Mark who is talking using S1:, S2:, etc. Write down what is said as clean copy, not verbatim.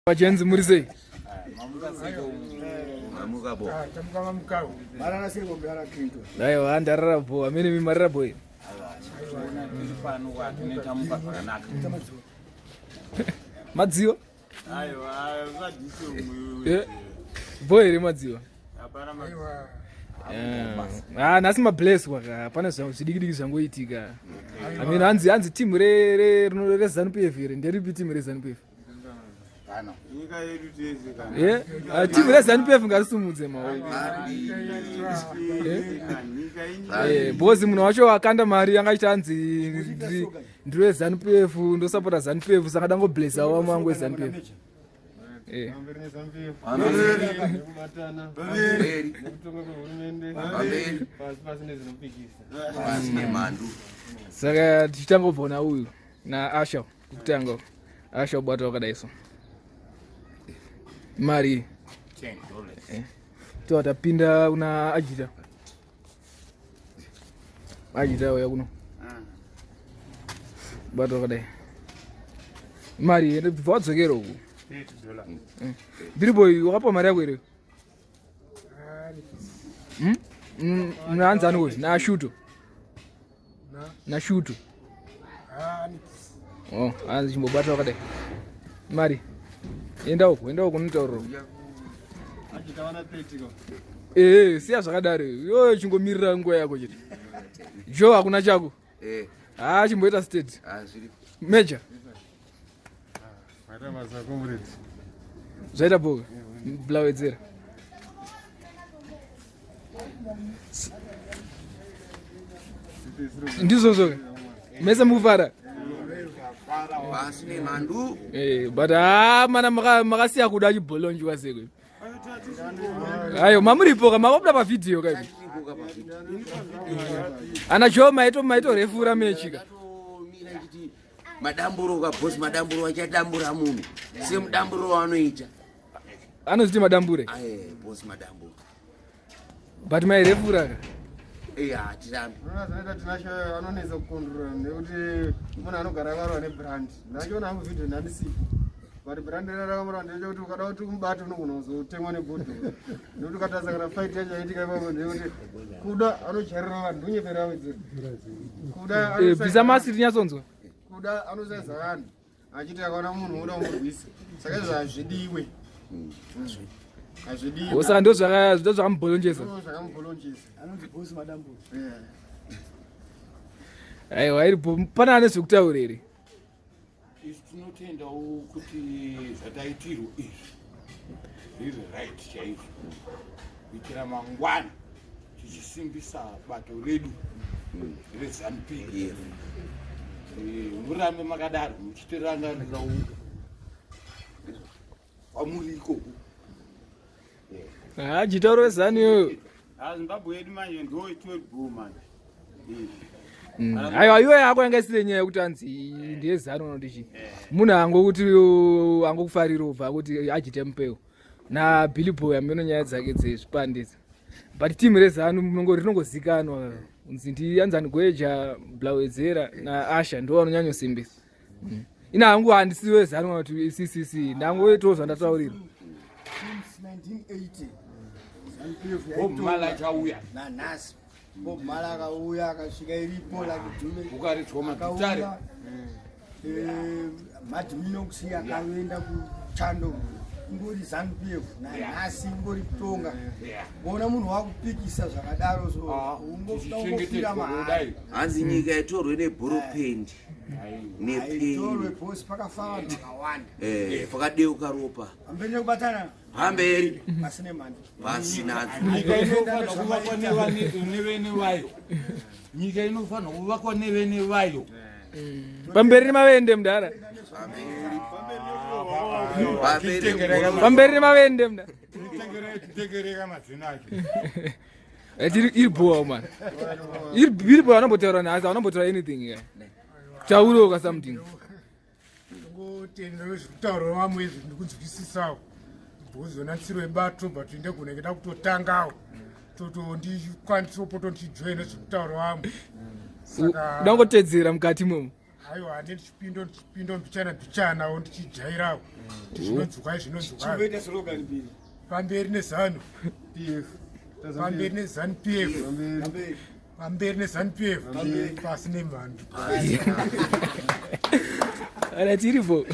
S1: Vachenzi muri sei? Aiwa ndarara bho amene mi marara bho. Madziwa? Eh, bho here madziwa? Ah, nhasi mablesswa ka pane zvidikidiki zvangoitika. I mean hanzi hanzi team re re reZanu PF here nderipi team reZanu PF? Eh, ah, team reZanu PF ngarisumudze maoko. Eh? Eh, because munhu wacho akanda mari yanga achiti hanzi ndiri weZanu PF ndosapota Zanu PF saka dangoblessa wamwe wangu weZanu PF. Eh. Saka tichitangobva na uyu naasha kutanga asha ubata wakadai so mari eh. Toa tapinda una ajita ajita uya kuno bata wakadai mari bva wadzokera uku biriboy wakapa mari yako here hmm? Naanzani kuti nashuto nashuto oh hanzi chimbobata wakadai mari enda uko enda uko unotaurira ee siya zvakadaro yo chingomirira nguva yako chete jo hakuna chako eh. haa chimboita state ah, major zvaita boka blawedzera ndizvozvo mese mukufara eh, but haa ah, mana makasiya kuda chibholonjwa seko ayo mamuripo ka makabuda pavhidhiyo ka ana jo maito maitorefura mechika
S2: Madamburo ka boss madamburo achadambura munhu semudamburo waanoita.
S1: Anoziti madambure.
S2: Aye boss madamburo.
S1: But mai refura ka.
S2: Eh hatirambi.
S3: Unoona Tinashe anonetsa kukondrora nekuti munhu anogara akarwa nebrand. Ndachiona hangu video ndandisipo. But brand rakamura ndechekuti ukada kuti umubate unogona kuzotemwa nebhodhoro. Nekuti ukatarisa kana fight yacho yaitika ipapo ndeyekuti kuda anojarira vanhu ndonyepera wedzera.
S1: Kuda eh, bvisa masi tinyatsonzwa.
S3: Kuda anosaiza vanhu achiti akaona munhu oda kumurwisa. Saka izvo hazvidiwe.
S1: Hazvidiwe. Saka ndozvakamubholonjesa.
S3: Ndozvakamubholonjesa. Anonzi boss madambudzo.
S1: Aiwa iripo pana ane zvekutaura here?
S4: Isu tinotendawo kuti zvataitirwa izvi zviri right chaizvo kuitira mangwana tichisimbisa bato redu reZanu PF. Eh, murambe makadaro muchitirangarirawo kwamuri ikoko.
S1: Ah, chitauro wezanu iyoyo.
S4: Ah, Zimbabwe yedu manje ndo itori bhoo manje.
S1: Mm. Aiwa iwe yako yanga isiri nyaya yekuti anzi ndiye zanu unoti chii. Eh. Munhu angokuti angokufarira ubva akuti ajite mupeo. Na Billy Boy ameno nyaya dzake dzezvipande idzi. But team rezanu munongo rinongozikanwa. Unzi ndi anzani Gweja, Blawedzera na Asha ndo vanonyanyosimbisa. Mm. Ina hangu handisi wezanu kuti CCC ndangoitawo zvandataurirwa.
S3: Since 1980
S4: Bob Marley achauya
S3: nanhasi Bob Marley akauya akasvika iripo like Dube
S4: ukaridzwa magitare
S3: eh, Mad Minox akaenda kuchando ingori Zanu PF nanhasi ingori kutonga Bona munhu wakupikisa zvakadaro so ah, ungofira mahara.
S2: Hanzi nyika itorwe nebhoropendi
S3: nepeni. Boss pakafa vanhu vakawanda.
S2: Eh, pakadeuka ropa.
S3: Pamberi nekubatana.
S2: Pamberi.
S3: Pasine mhando.
S2: Pasina.
S4: Nyika inofanira kuvakwa nevene vayo. Nyika inofanira kuvakwa nevene vayo.
S1: Pamberi nemavende mudhara. Pamberi nemavende mudhara.
S4: Titegereka mazino acho.
S1: Eh, iri bhowa man. Iri bhowa anombotaura nhasi, anombotaura anything yeah. Tauro ka something.
S5: Ngotenda zvekutaura vamwe izvi ndikunzwisisawo. Bhozona tsiro yebato but ndegona kuda kutotangawo. Toto ndikwanisa poto ndichijoina zvekutaura vamwe.
S1: Saka Ndangotedzera mukati momo.
S5: Aiwa, handi ndichipindo ndichipindo mbichana mbichanawo ndichijairawo kuti zvinonzwai zvinonzwai. Pamberi neZanu.
S3: PF.
S5: Pamberi neZanu PF. Pamberi neZanu PF. Pasi nemhandu.
S1: Ala tiripo.